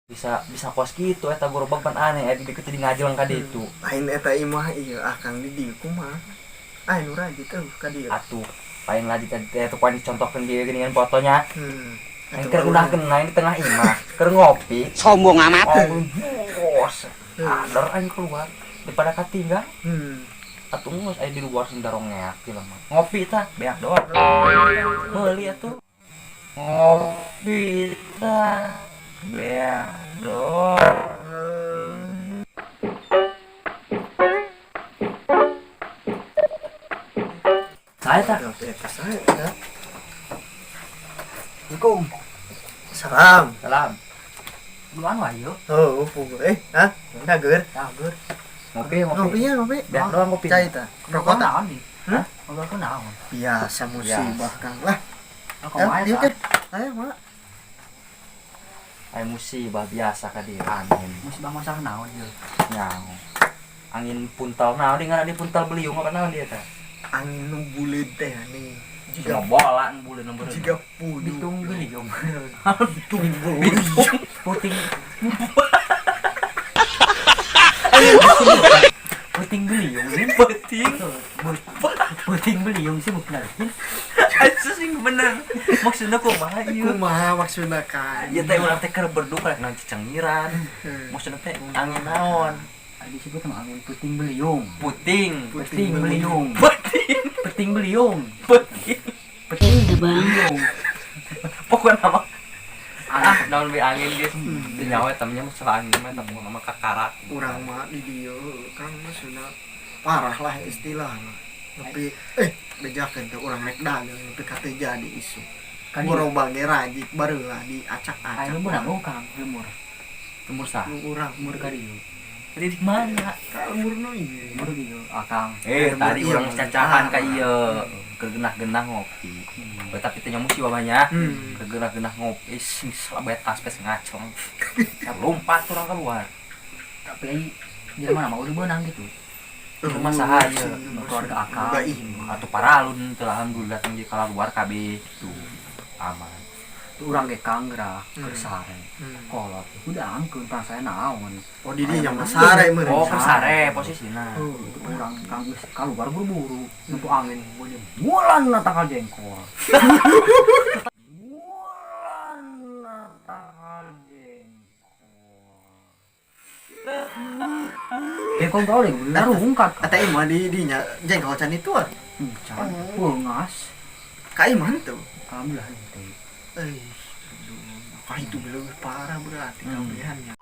Bisa bisa kos kitu eta gerobak pan aneh di deket jadi ngajeleng ka ditu. Lain eta imah ieu akang di dieu kumaha? Ah, nu rajit euy ka dieu. Atuh, lain lagi tadi teh tuh pan dicontohkeun dia geuningan fotonya. Aing Atuh keur ulah di tengah imah, keur ngopi. Sombong amat. Oh, bos. Adar aing keluar daripada katinggal. Atuh geus aya di luar sendarong ngeak jelema. Ngopi tah, beak doang. Meuli atuh. Ngopi tah. Beak doang. Saya tak. Eta saya ya. Assalamualaikum. Salam. Salam. Duluan wae yeuh. Oh, puguh. Hah? Dager. Dager. Ngopi, ngopi. Ngopi ya, ngopi. Beak doang ngopi. Cai tah. Rokok tah. Naon nih? Hah? Rokok naon? Biasa musibah Kang lah. Rokok wae Yuk, tah. Ayo, Mak. Aya musibah biasa ka dieu angin. Musibah masalah naon ieu? Nyaho. Angin puntal naon di ngaran di puntal beliung apa naon dia teh? Angin nu buleud teh nih. Jiga bola nu buleud nomor. Jiga puyuh. Bitung beliung. Bitung beliung. Puting. Puting beliung ini Puting. Puting beliung sih bukan. Aduh sing bener. Maksudna kumaha ieu? Kumaha maksudna kan? Ieu teh urang teh keur berduka rek naon cicengiran. Maksudna teh angin naon? Disebut sama angin puting beliung. Puting. Puting beliung. Puting. Puting beliung. Puting. Puting beliung. Pokokna mah ah naon we angin geus. Teu nyawa eta mah masalah angin mah eta pokokna mah kakarak. Urang mah di dieu Kang maksudna parah lah istilahna. Tapi bejakeun teh urang rek dagang nepi ka teu jadi isu. Gerobak ge rajik bareula diacak-acak. Aya lembur naon Kang? Lembur. Lembur saha? Nu urang Lembur ka dieu. Tadi di mana? Ka lembur nu ieu. Lembur dieu akang. Tadi urang cacahan ka ieu. Kegenah-genah ngopi. Tapi teh nyamu sih babanya. Kegenah-genah ngopi sing salabet aspes ngaceng. Lompat urang keluar. Tapi di mana mah udah beunang gitu. Di rumah saha ieu? Keluarga akang. Atuh paralun teu alhamdulillah teh jadi keluar kabeh gitu. Aman. Itu urang ge Kang geura keur sare. Kolot udah angkeun perasaan naon. Oh di dinya mah sare meureun. Oh keur sare posisina. Itu urang Kang geus kaluar buru-buru. Nempo angin meuni mulan na tangkal jengkol. Mulan na tangkal jengkol. Jengkol gaul deh, bener rungkat. Eta imah di dinya jengkol can itu ah. Can beungas. Ka imah henteu. Alhamdulillah henteu. Aduh, itu lebih parah berarti kabehannya.